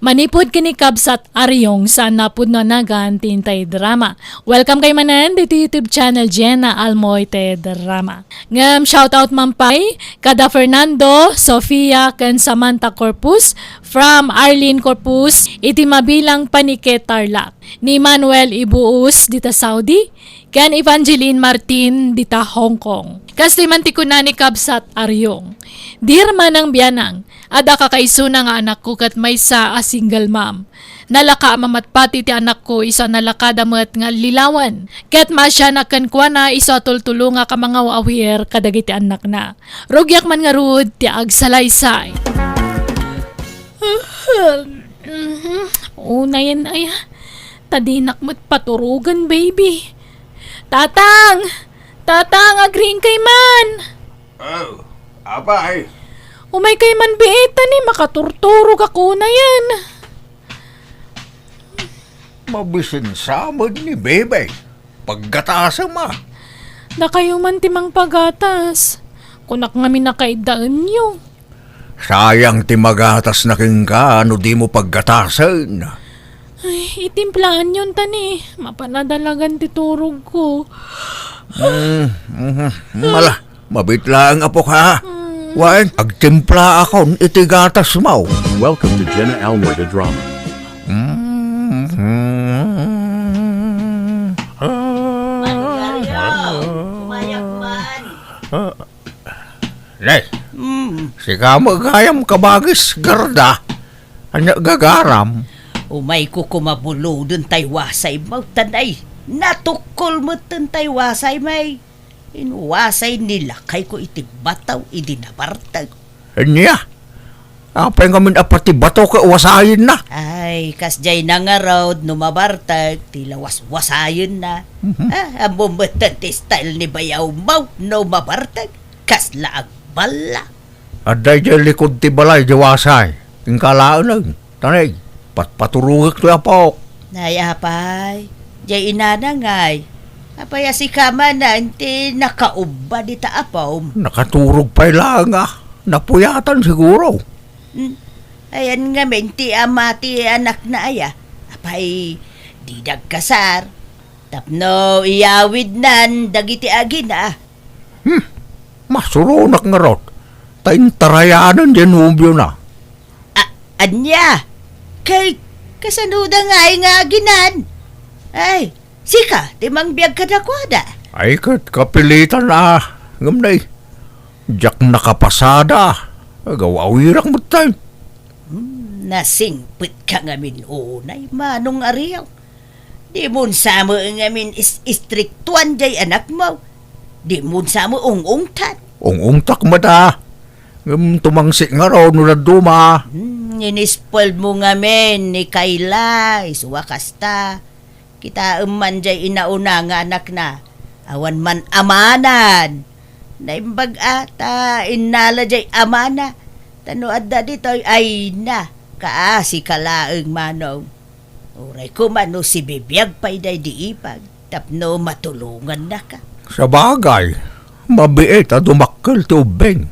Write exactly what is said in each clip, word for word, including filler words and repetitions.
Manipud ken ni Kabsat Ariong, saan a pudno a nagan ti intay drama. Welcome kay manen ditoy YouTube channel Jenna Almoy ti drama. Ngem shoutout man pay kada Fernando, Sofia, ken Samantha Corpus from Arlene Corpus iti mabilang Panique, Tarlac. Ni Manuel Ibuos dita Saudi, ken Evangeline Martin dita Hong Kong. Kastoy man ti kuna ni Kabsat Ariong, "Dear Manang Bianang, adda kakaisuna nga anakko ket maysa a single mom. Nalaka a mamatpati ti anakko isu a nalakada met nga allilawan. Ket maasianak kenkuana isu a tultulongak a mangaw-awir kadagiti annakna. Rugiak man ngarud ti agsalaysay." Unayen aya, ta dinak met paturogen, baby. Tatang! Tatang, agriingkay man! Oh, apay? Umaykay man biit, ta ni makaturturog ako unayen. Mabisinsa met ni Bebe. Paggatasem a. Dakayo man ti mangpagatas. Kunak ngamin a kaiddaenyo. Sayang ti magatasna kenka no dimo paggatasen. Ay, itimplaanyon ta ni, mapan a dalagan ti turogko. Mm, mhm. Mala, mabit laeng, apok, ha? Mm. Wen, agtimplaakon iti gatasmo. Welcome to Jenna Almoy the Drama. Mm, mhm. Manong Ariel, umayak man. Nay, mm, sika met gayam kabagis, Garda. Ania gagaram? Umayko koma buloden tay wasaymo, ta nay, natukkol metten tay wasaymo. Inwasay ni lakayko iti bato idi nabartek. Ania? Apay ngamin a pati bato ket wasayenna? Ay, kasdiay na ngarud no mabartek ti lawaswasayenna. Mhm. Ah, ammom metten ti style ni bayawmo no mabartek. Kasla agballa. Adda idiay likod ti balay di wasay. Inka laeng, taneg, patpaturogek toy apok. Nay, apay, diay inana ngay. Apay a sika manen ti nakaubba dita apom? Nakaturog pay laeng a. Napuyatan siguro. Hmm. Ayan ngamin ti ama ti anakna aya. Apay, dida agkasar. Tapno iyawidnan dagiti agina. Hmm, masuronak ngarud, ta intarayanan diay nobiona. A-, ania? Kay, kasanoda ngay nga aginan? Ay, sika ti mangbiag kadakuada. Ay, ket kapilitan a, ngem nay, diak nakapasada, agaw-awirak metten. Hmm, nasingpetka ngamin unay, Manong Ariel. Dimon sa met ngamin is-, istriktuan diay anakmo. Dimon sa met ung-ungtan. Ung-ungtak met a. Ngem tumangsit ngarud no dadduma. Hmm, inispoilmo ngamin ni Kayla, isu a kasta. Kitaem man diay inauna nga anakna. Awan man amanan. Naimbag a ta innala diay amana. Ta no adda ditoy, ay na, kaasika laeng, Manong. Uray koma no sibibiag pay daydi ipag tapno matulongannaka. Sabagay, mabiit a dumakkel ti ubbing.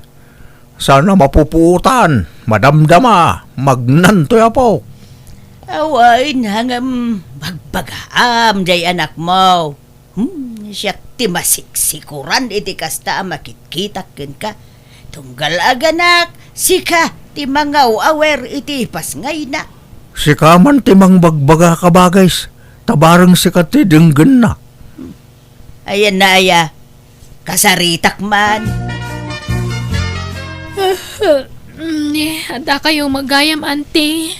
Saan a mapupuotan, madamdama, magnantoy apok. Awan, ngem bagbagaam diay anakmo. Hmm, siak ti masiksikuran iti kasta a makitkitak kenka. Tunggal aganak, sika ti mangaw-awer iti pasngayna. Sika man ti mangbagbaga, kabagis, ta bareng sika ti denggenna. Ayan na aya, kasaritak man. Ni, adda kayo magayam, Auntie?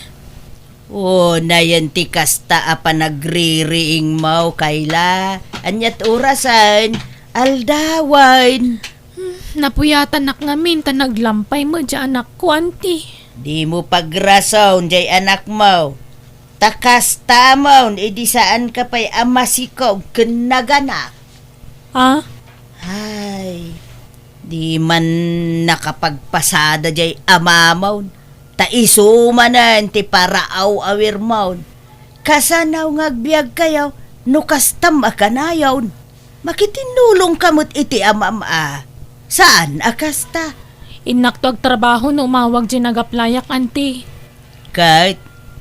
O, nayen ti kasta a panagririingmo, Kayla. Aniat orasen? Aldawen. Hmm, napuyatanak ngamin ta naglampay met diay anakko, Auntie. Dimo pagrason diay anakmo. Ta kastamon idi saanka pay a masikog ken naganak. Ah? Ay, di man nakapagpasada diay amamon. Ta isu manen ti paraaw-awirmon. Kasano nga agbiagkayo no kastam a kanayon? Makitinnulongka met iti amam a. Saan a kasta? Innakto agtrabaho no umawag diay nagaplayak, Auntie. Ket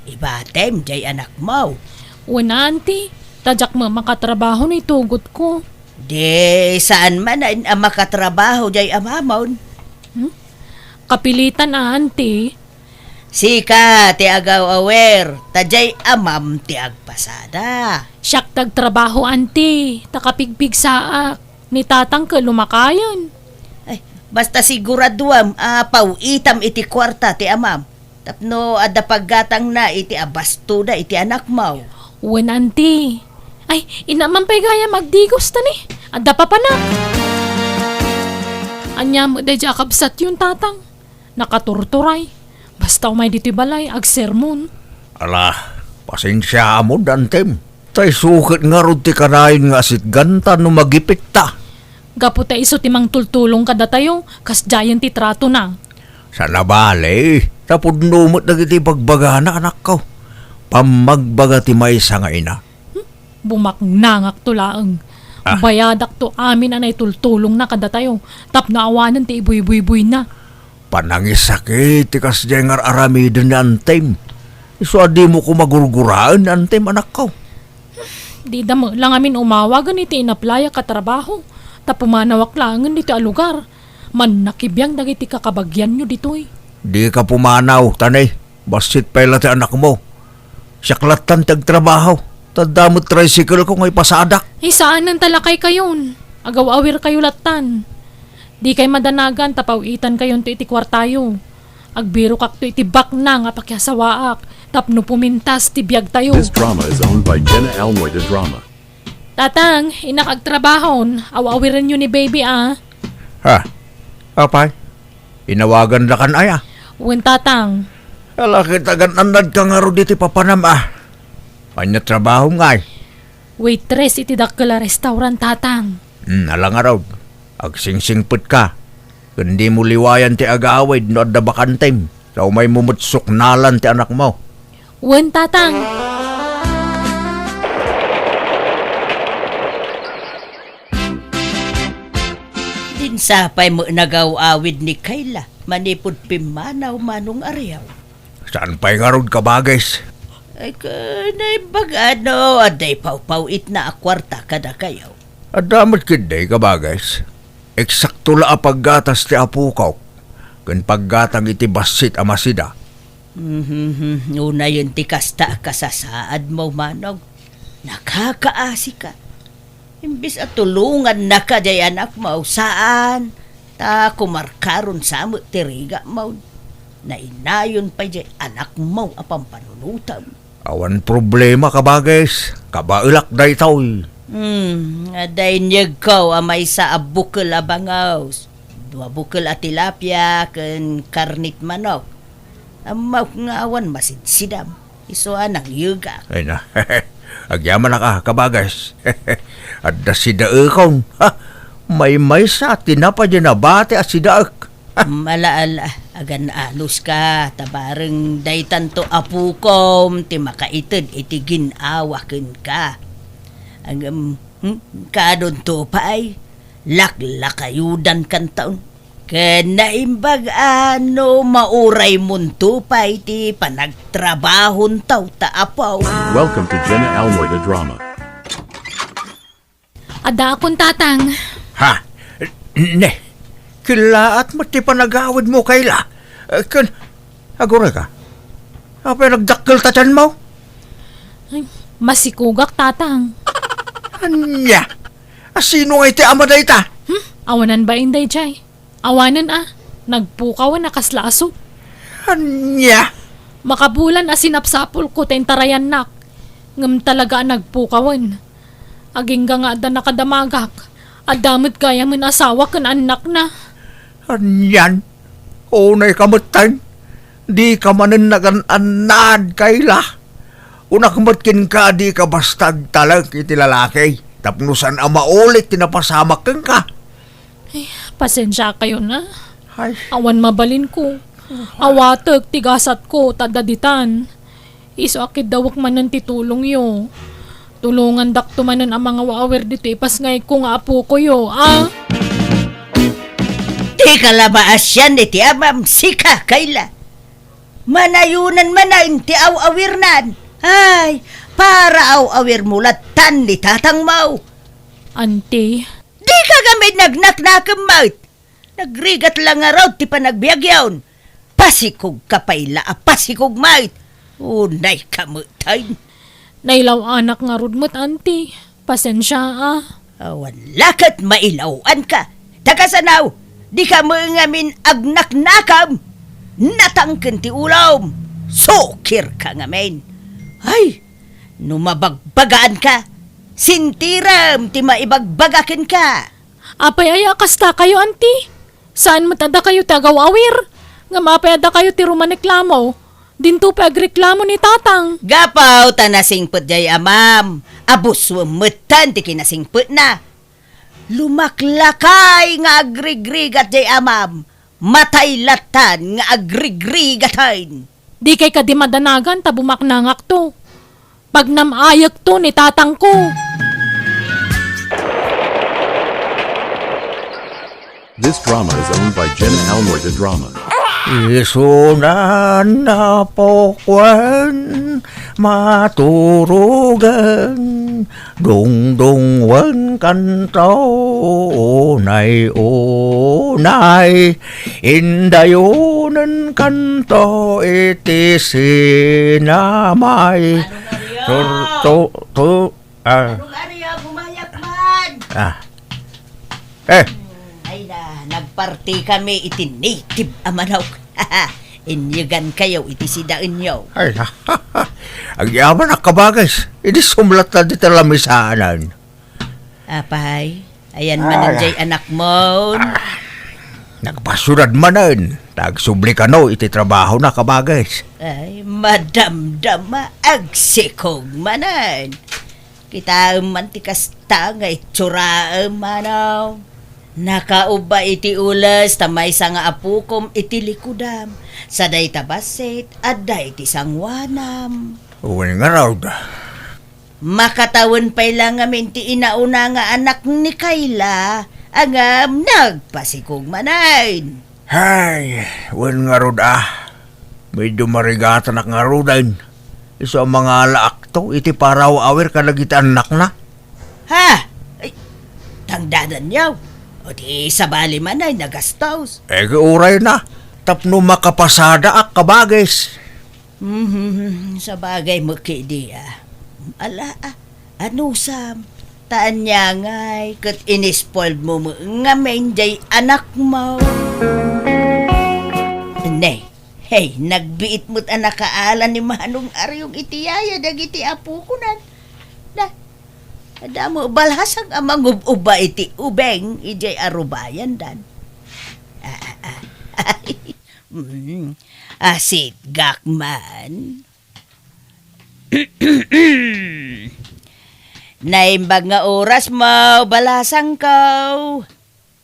Ibatem jay anakmo. Wen, auntie, ta diak met makatrabaho no itugotko. Di saan man a makatrabaho jay amamon. Hmm? Kapilitan, auntie. Sika ti agaw-awer, ta jay amam ti agpasada. Siak ti agtrabaho, auntie, ta kapigpigsaak. Ni tatang ket lumakayen. Ay, basta siguraduam a paw-itam iti kuarta ti amam. Tapno adda paggatangna iti abastoda iti anakmo. Wen, auntie. Ay, inna man pay gayam agdigos ta ni. Adda papanak. Ania met daydiay a kabsatyon, tatang? Nakaturturay. Basta umay ditoy balay, agsermon. Ala, pasensiaam, antem. Ta isu ket ngarud ti kanayon nga asitganta no magipitta. Gapu ta isu ti mangtultulong kadatayo, kasdiayen ti tratona. Saan a bale, ta pudno met dagiti ibagbagana, anakko. Pammagbaga ti maysa nga ina. Hmm? Bumaknangakto laeng. Ah. Bayadakto amin a naitultulongna kadatayo, tapno awanen ti ibuybuybuyna. Panangisakit ti kasdiay nga ar-aramiden ni antem. Isu a dimo koma gurguraen ni antem, anakko. Dida met la ngamin umawagen iti inaplayak a trabaho, ta pumanawak laengen ditoy a lugar. Mannakibiang dagiti kakabagianyo ditoy. Dika pumanaw, ta ne, bassit pay la ti anakmo. Siak lattan ti agtrabaho, ta adda met tricycle-ko nga ipasadak. Ay, saanen ta lakaykayon. Agaw-awerkayo lattan. Dikay madanagan ta paw-itankayonto iti kuartayo. Agbirokakto iti baknang a pakiasawaak tapno pumintas ti biagtayo. This drama is owned by Jenna Almoy de Drama. Tatang, innak agtrabahon. Aw-awirenyo ni baby, a. Ha? Apay? Inawagandakan aya? Wen, tatang. Ala, ket agan-annadka ngarud iti papanam, a. Ania trabahom ngay? Waitress iti dakkel a restaurant, tatang. Hmm, ala ngarud. Agsingsingpetka. Ken dimo liwayan ti agawid no adda bakantem. Ta umaymo met suknalan ti anakmo. Wen, tatang. Dinsapay met nagaw-awid ni Kayla manipud pimmanaw, Manong Ariaw. Saan pay ngarud, kabagis? Ay, ket naimbag-a no adda ipawpaw-itna a kuarta kadakayo. Adda met ketdi, kabagis. Eksakto la a paggatas ti apokok ken paggatang iti bassit a masida. Mhm, unayen ti kasta a kasasaadmo, manong. Nakakaasika. Imbes a tulongannaka jay anakmo, saan, ta kumarkaron sa met ti rigamo. Nainayon pay jay anakmo a pampanunotem. Awan problema, kabagis. Kabaelak daytoy. Hmm, adda inyegko a maysa a bukel a bangaws, dua bukel a tilapia, ken karnit manok. Ammok nga awan masidsidam. Isu a nangyegak. Ay na. Agyamanak a, kabagis. Adda sidaekon. Ha? Maymaysa, tinapay di nabati a sidaek. Ala, ala, agan-anuska, ta bareng daytanto apokom ti makaited iti gin-awa kenka. Ngem, hmm, kaadunto pay, laklakayudankanton. Ken naimbag-a no mauraymonto pay ti panagtrabahonto ta apo. Welcome to Jenna Almoy the Drama. Addaakon, tatang. Ha? Ne, kellaat met ti panagawidmo, Kayla. Eh, ken, agurayka. Apay nagdakkel ta tianmo? Ay, masikugak, tatang. Ania? Asino nga iti ama dayta? Hmm? Awanan bain daydiay. Awanen a, nagpukawen a kasla aso. Ania? Makabulan a sinapsapulko ta intarayannak, ngem talaga a nagpukawen. Agingga nga adda nakadamagak, adda met gayamen asawa ken annakna. Anian? Unayka metten? Dika manen nagan-annad, Kayla. Unak met kenka, dika basta agtalek iti lalaki tapno saan a maulit ti napasamak kenka. Ay, pasensiakayon a. Ay. Awan mabalinko. Awatek ti gasatko ta adda ditan. Isu a kiddawek manen ti tulongyo. Tulongandakto manen a mangaw-awer ditoy ipasngayko nga apokoyo, a? Dika la maasian iti amam, sika, Kayla. Manayonan manen ti aw-awirnan. Ay, para aw-awirmo lattan ni tatangmo. Anti. Dika ngamin nagnaknakem met. Nagrigat la ngarud ti panagbiagyon. Pasikog ka pay la a pasikog met. Unay ka met, ay. Nailaw-anak ngarud met, anti. Pasensia, a. Awan la ket mailaw-anka. Ta kasano, dika met ngamin agnaknakem. Natangken ti ulom. Sukir ka ngamin. Ay, no mabagbagaanka, sintirem ti maibagbaga kenka. Apay aya a kastakayo, anti? Saan met a dakayo ti agaw-awir? Ngem apay a dakayo ti rumaneklamo? Dinto pay agreklamo ni tatang. Gapu ta nasingpet jay amam, a buswem metten ti kinasingpetna. Lumaklakay nga agrigrigat jay amam, matay lattan nga agrigrigaten. Dikay kadi madanagan ta bumaknangakto. Pagnam-ayekto ni tatangko. This drama is owned by Jenna Almoy de Drama. Isunan a pukwan, maturugan, dungdungwen kanto, unay-unay, indayonen kanto iti sinamay. Turto, tu, ah. Manong Aryo, bumayag man. Ah. Eh. Ay na, nagparti kami iti native a manok. Inyegan kayo iti sidaenyo. Ay, agyaman a kabagis. Idi sumlat na di talamisanan. Apay, ayan manen jay anakmon. Ah, nagpasiudad manen. Ta agsubli kano iti trabahona, kabagis. Ay, madamdama, agsikog manen. Kitaem man ti kasta nga itsuraem, manong. Nakaubba iti ules ta maysa nga apukom iti likudam. Sa dayta bassit, adda iti sangoanam. Wen ngarud. Makatawen pay la ngamin ti inauna nga anak ni Kayla, ngem nagpasikog manen. Hay, wen ngarud a. Medyo marigatanak ngaruden. Isu a mangalaakto iti paraw-awir kadagiti annakna. Ha? Ay, tangdadanyo. O di sabali man ay nagastos. Eh, uray na. Tapno makapasadaak, kabagis. Mhm, sabagay met kadi a. Ala, a, anusam? Ta ania ngay ket inispoilmo met ngamin jay anakmo. Ne, hey, nagbiit met a nakaala ni Manong Aryong iti yaya dagiti apokonan. Da, adda met balasang a mangub-uba iti ubeng idiay arubayandan. Ah, ah, ah. Mm, asitgak man. Naimbag nga orasmo, balasangko.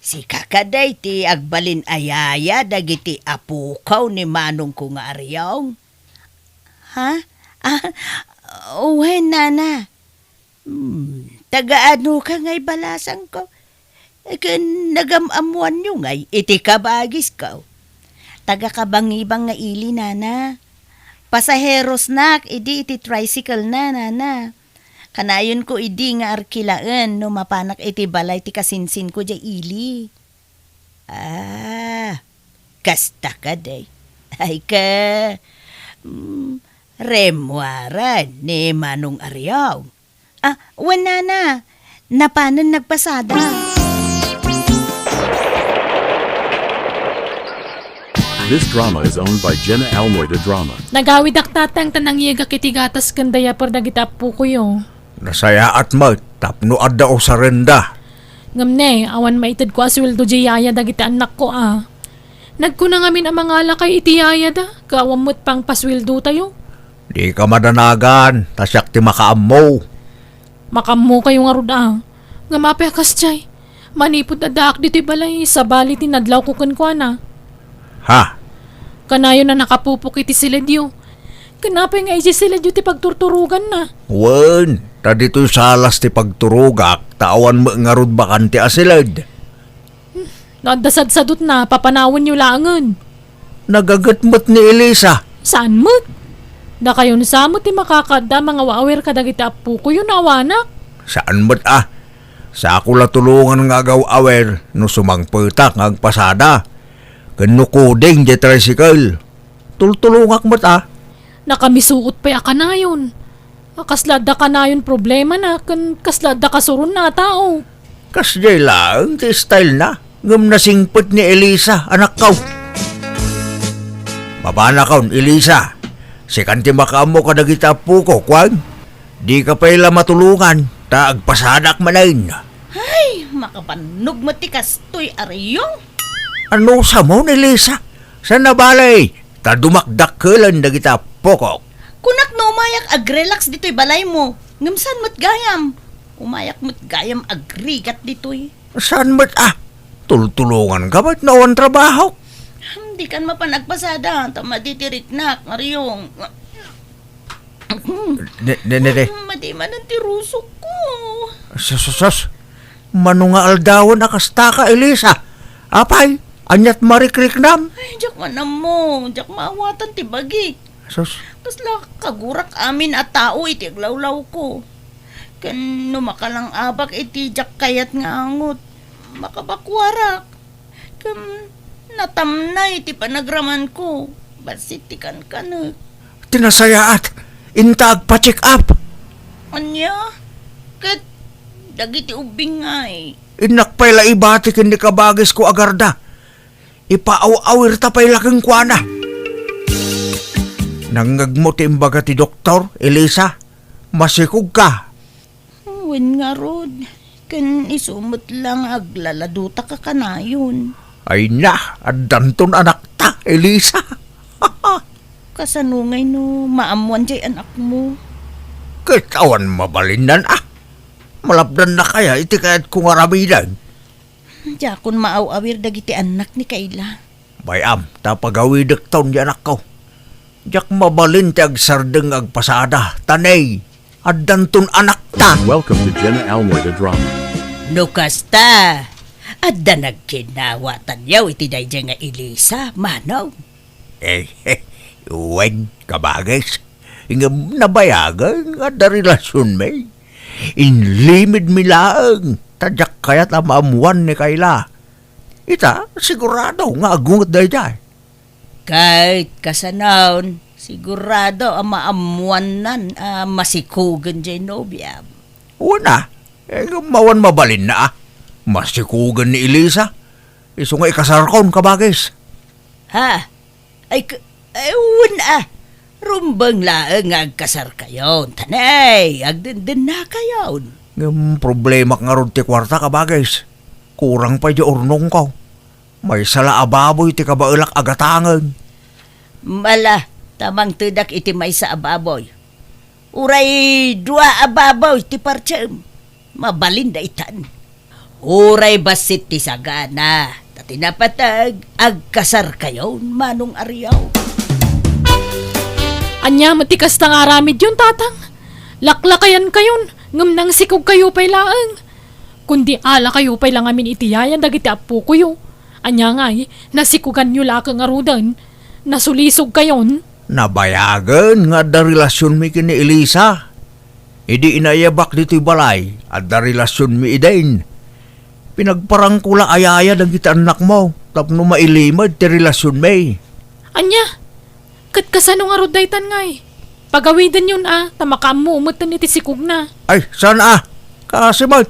Sika kadi ti agbalin a yaya dagiti apokaw ni manongko nga Aryong? Ha? Ah, wen, nana. Hmm, taga-anoka ngay, balasangko? Ken nagam-ammoanyo ngay iti kabagisko? Taga-Kabangibang nga ili, nana. Pasaherosnak idi iti tricycle na, nana. Kanayonko idi nga arkilaen no mapanak iti balay ti kasinsinko diay ili. Ah, kasta kadi. Ay ka, mm, rimmuaren ni Manong Aryong. Ah, wen, nana. Napanen nagpasada. This drama is owned by Jenna Almoy de Drama. Nagawidak, tatang, ta nangyegak iti gatas ken diaper dagiti appokoyo. Nasayaat met tapno adda usarenda. Ngem ne, awan maitedko a sueldo diay yaya dagiti annakko a. Nagkuna ngamin a mangalakay iti yayada, ket awan met pangpasueldotayo. Dika madanagan, ta siak ti makaammo. Makaammokayo ngarud a. Ngem apay a kasdiay? Manipud addaak ditoy balay, sabali ti nadlawko kenkuana. Ha? Kanayon a nakapupok iti siledyo. Ken apay nga idiay siledyo ti pagturturoganna? Wen, ta ditoy salas ti pagturogak, ta awan met ngarud bakante a siled. Hmm, no adda sadsadutna, papanawenyo laengen. Nagaget met ni Elisa. Saan met? Dakayon sa met ti makakaadda a mangaw-awir kadagiti appokoyo no awanak. Saan met a. Sako la tulongan nga agaw-awir no sumangpetak nga agpasada. Ken no kuding diay tricycle. Tultulongak met a. Nakamisuot pay a kanayon. A kasla adda kanayon problemana ken kasla adda kasuronna a tao. Kasdiay laeng ti stylena, ngem nasingpet ni Elisa, anakko. Mabanakon, Elisa. Sikan ti makaammo kadagiti appoko, kuan? Dika pay la matulongan, ta agpasadak manen. Ay, makabannog met ti kastoy a riyong. Anusam, Elisa? Saan a bale, ta dumakdakkelen dagiti appokok. Kunak no umayak agrelax ditoy balaymo, ngem saan met gayam? Umayak met gayam agrigat ditoy. Saan met a? Tultulonganka met no awan trabahok. Hmm, dikan mapan agpasada, ta madi ti riknak, a riyong. Ne, ne, ne, ne. Hmm, madi manen ti rusokko. Sus, sus, sus. Mano nga aldawen a kastaka, Elisa? Apay, ania't marikriknam? Ay, diak man ammo, diak maawatan ti bagik. Sus. Kasla kagurak amin a tao iti aglawlawko. Ken no makalang-abak iti diak kayat nga angot, makabakuarak. Ken natamnay ti panagramanko, bassit ti kankanek. Ti nasayaat, inta agpa-check up. Ania? Ket dagiti ubbing ngay? Innak pay la ibati ken ni kabagisko a garda. Ipaaw-awirta pay la kenkuana. Nangngegmo ti imbaga ti doktor, Elisa? Masikogka. Wen ngarud, ken isu met la nga aglaladutak a kanayon. Ay na, addanton anakta, Elisa. Kasano ngay no maammoan jay anakmo? Ket awan mabalinnan a. Malapdanna kaya iti kayatko nga aramiden? Diakon maaw-awir dagiti annak ni Kayla. Bay-am, ta pagawidekton ti anakko. Diak mabalin ti agsardeng nga agpasada, ta nay, addanton anakta. Welcome to Jenna Almoy the Drama. No kasta, adda nagkinnawatanyo iti daydiay nga Elisa, manong? Eh, eh, wen, kabagis. Ngem nabayagen nga adda relasionmi. Inlimidmi laeng, ta diak kayat a maammoan ni Kayla. Ita, sigurado nga agunget daydiay. Ket kasanon, sigurado a maammoannan a masikogen jay nobiam. Wen a, eh, ngem awan mabalinna a. Masikogen ni Elisa. Isu nga ikasarkon, kabagis. Ha? Ay, k-, ay, wen a. Rumbeng laeng nga agkasarkayon. Ta nay, agdendennakayon. Ngem problemak ngarud ti kuarta, kabagis. Kurang pay di urnongko. Maysa la a baboy ti kabaelak a gatangen. Ala, ta mangtedak iti maysa a baboy. Uray dua a baboy ti partsem, mabalin daytan. Uray bassit ti sagana, ta ti napateg, agkasarkayon, manong Ariaw. Ania met ti kasta nga aramidyon, tatang? Laklakayankayon, ngem nangsikogkayo pay laeng. Kundi alakayo pay la ngamin iti yaya dagiti appokoyo. Ania ngay, nasikoganyo la ket ngaruden, nasulisogkayon? Nabayagen nga adda relasionmi ken ni Elisa. Idi inayabak ditoy balay, adda relasionmi idin. Pinagparangko la a yaya dagiti annakmo tapno mailimed ti relasionmi. Ania? Ket kasano ngarud daytan ngay? Pagawidenyon a, ta makaammo metten iti sikogna. Ay, saan a? Kaasi met.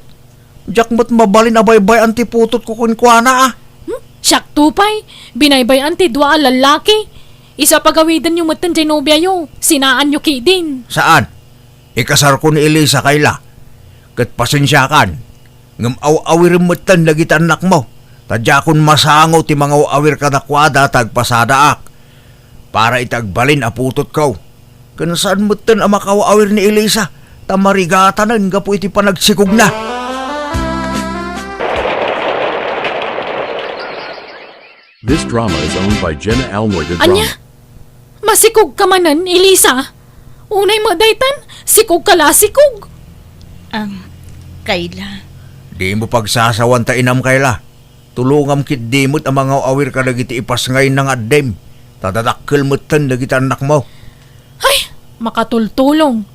Diak met mabalin a baybay-an ti putotko kenkuana a. Hmm? Siakto pay, binaybay-an ti dua a lallaki. Isu a pagawidenyo metten jay nobiayo, sinaanyo ketdin. Saan? Ikasarko ni Elisa, Kayla. Ket pasensiakan, ngem aw-awirem metten dagiti annakmo, ta diakon masango ti mangaw-awir kadakuada ta agpasadaak. Para iti agbalin a putotko. Ken saan metten a makaw-awir ni Elisa, ta marigatanen gapu iti panagsikogna. This drama is owned by Jenna Almoy the Ania? Drama. Masikogka manen, Elisa? Unay met daytan, sikogka la a sikog. Am, Kayla. Dimo pagsasawan ta inam, Kayla. Tulongam ketdi met a mangaw-awir kadagiti ipasngayna nga addim. Ta dadakkel metten dagiti annakmo. Ay, makatultulong.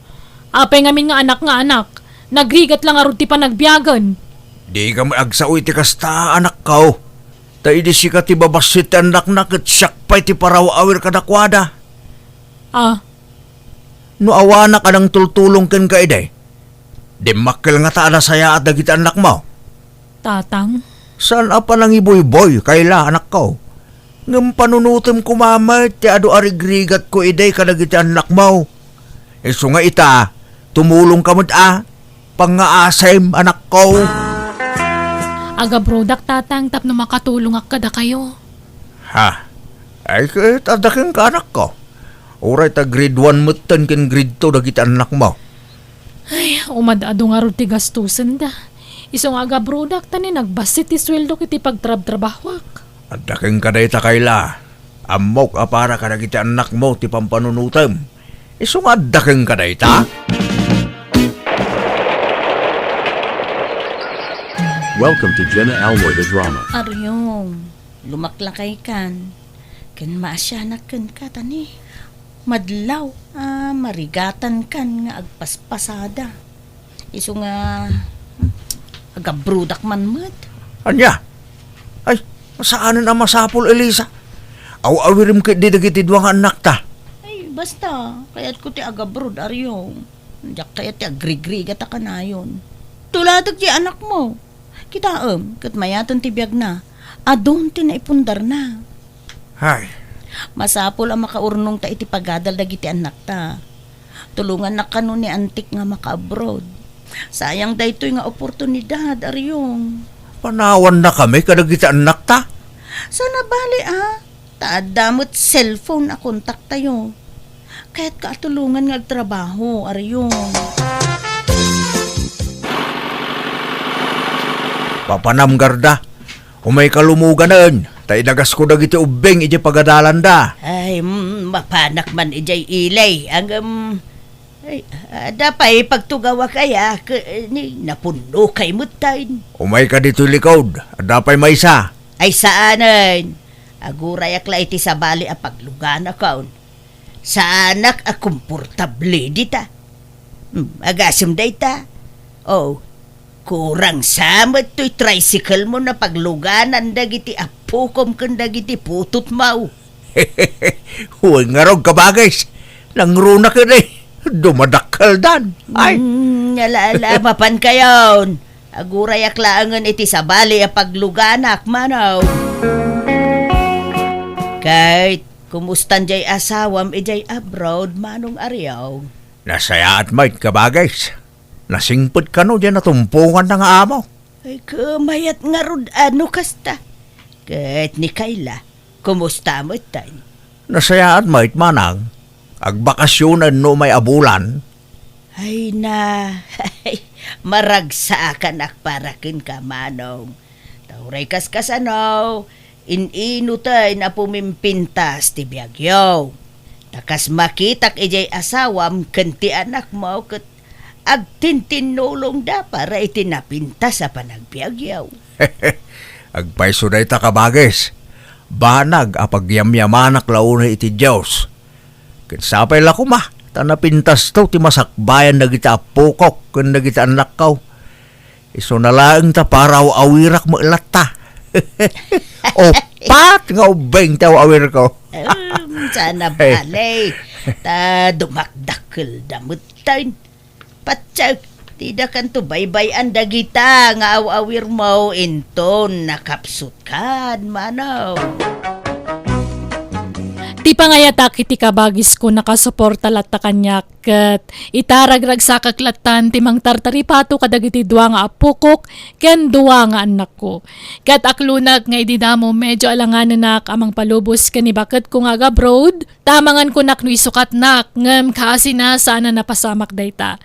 Apay ngamin nga anak nga anak? Nagrigat la ngarud ti panagbiagen. Dika met agsao iti kasta, anakko. Ta idi sika ti babassit ti annakna, ket siak pay ti paraw-awir kadakuada. Ah. No awanak a nangtultulong kenka idi, dimmakkel ngata a nasayaat dagiti annakmo. Tatang? Saan a panangibuyboy, Kayla, anakko. Ngem panunotem koma met ti adu a rigrigatko idi kadagiti annakmo. Isu nga ita, tumulongka met a, pangngaasim, anakko. Agabrodak, Tatang, tapno makatulongak kadakayo. Ha? Ay, ket adda kenka, anakko. Uray ta grade one metten ken grade two dagiti annakmo. Ay, umad-adu ngarud ti gastosenda. Isu nga agabrodak ta ni nagbassit ti sueldok iti pagtrabtrabahuak. Adda kenka dayta, Kayla. Ammok a para kadagiti annakmo ti pampanunotem. Isu nga adda kenka dayta? Welcome to Jenna Almoy the Drama. Aryong, lumaklakaykan. Ken maasianak kenka, ta ni madlaw a marigatankan nga agpaspasada. Isu nga, hmm, agabrodak man met. Ania? Ay, saanen a masapul, Elisa. Aw-awirem ketdi dagiti dua nga annakta. Ay, basta, kayatko ti agabrod, Aryong. Diak kayat ti agrigrigat a kanayon. Tulatag ti annakmo. Kitaem, ket mayaten ti biagna. Adun ti naipundarna. Hay. Masapul a makaurnongta iti pagadal dagiti annakta. Tulongannak kano ni antik nga maka-abroad. Sayang daytoy nga oportunidad, Aryong. Panawannakami kadagiti annakta? Saan a bali, a. Ta adda met cellphone a kontaktayo. Kayatka a tulongan nga agtrabaho, Aryong. Papanam, Garda. Umayka lumuganen, ta idagasko dagiti ubbing idiay pagadalanda. Ay, mm, mapanak man idiay ili. Ngem, ay, adda pay pagtugawak aya, ke-, ni, napunnokay metten. Umayka ditoy likod, adda pay maysa. Ay, saanen. Agurayak la iti sabali a pagluganakon. Saanak a komportable dita. Hmm, agasem dayta. Oh, kurang sa met toy tricycle mo na pagluganan dagiti appokom ken dagiti putotmo. Wen ngarud, kabagis. Nangruna ket, eh, dumadakkeldan. Ay. Hmm, ala, ala, mapankayon. Agurayak laengen iti sabali a pagluganak, Manong. Ket, kumustan diay asawam idiay abroad, Manong Aryong? Nasayaat met, kabagis. Nasingpet kano diay natumponganna nga amo. Ay, kumayat ngarud a no kasta. Ket ni Kayla, kumusta metten? Nasayaat met, Manang. Agbakasionen no umay a bulan. Ay na, maragsakanak para kenka, Manong. Ta uray kaskasano, in-inuten a pumimpintas ti biagyo. Ta kas makitak idiay asawam ken ti anakmo ket agtintinnulongda para iti napintas a panagbiagyo. Agpayso dayta, kabagis. Banag a pagyamyamanak la unay iti Dios. Ket sapay la koma, ta napintasto ti masakbayan dagiti appokok ken dagiti annakko. Isuna laeng ta paraw-awirak met latta. Uppat nga ubbing ti aw-awirko. Em, saan a bale. Ta dumakdakkelda metten. Patse, didakanto baybay-an dagita nga aw-awirmo inton nakapsutkan, Manong. Ti pangayatak iti kabagisko, nakasuporta latta kaniak, ket ita ragragsakak lattan ti mangtartaripato kadagiti dua nga appokok ken dua nga annakko. Ket aklonak nga idi damo medyo alanganenak a mangpalubos ken ni baketko nga agabroad, ta amangan kunak no isukatnak, ngem kaasina saan a napasamak dayta.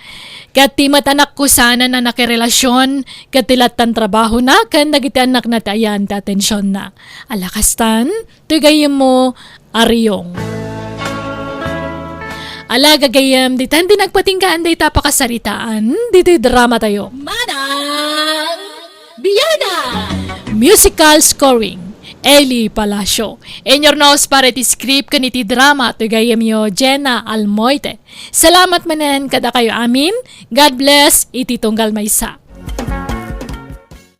Ket ti met anakko saanen a nakirelasyon ket ti lattan trabahona ken dagiti annakna ti ayan ti atensionna. Ala kastan, toy gayyemmo, Ariong. Ala, gagayyem, ditan ti nagpatinggaan dayta pakasaritaan ditoy dramatayo. Manang Biana! Musical scoring, Eli Palacio. Inyurnos para iti script ken iti drama toy gayyemyo, Jenna Almoite. Salamat manen kadakayo amin. God bless iti tunggal maysa.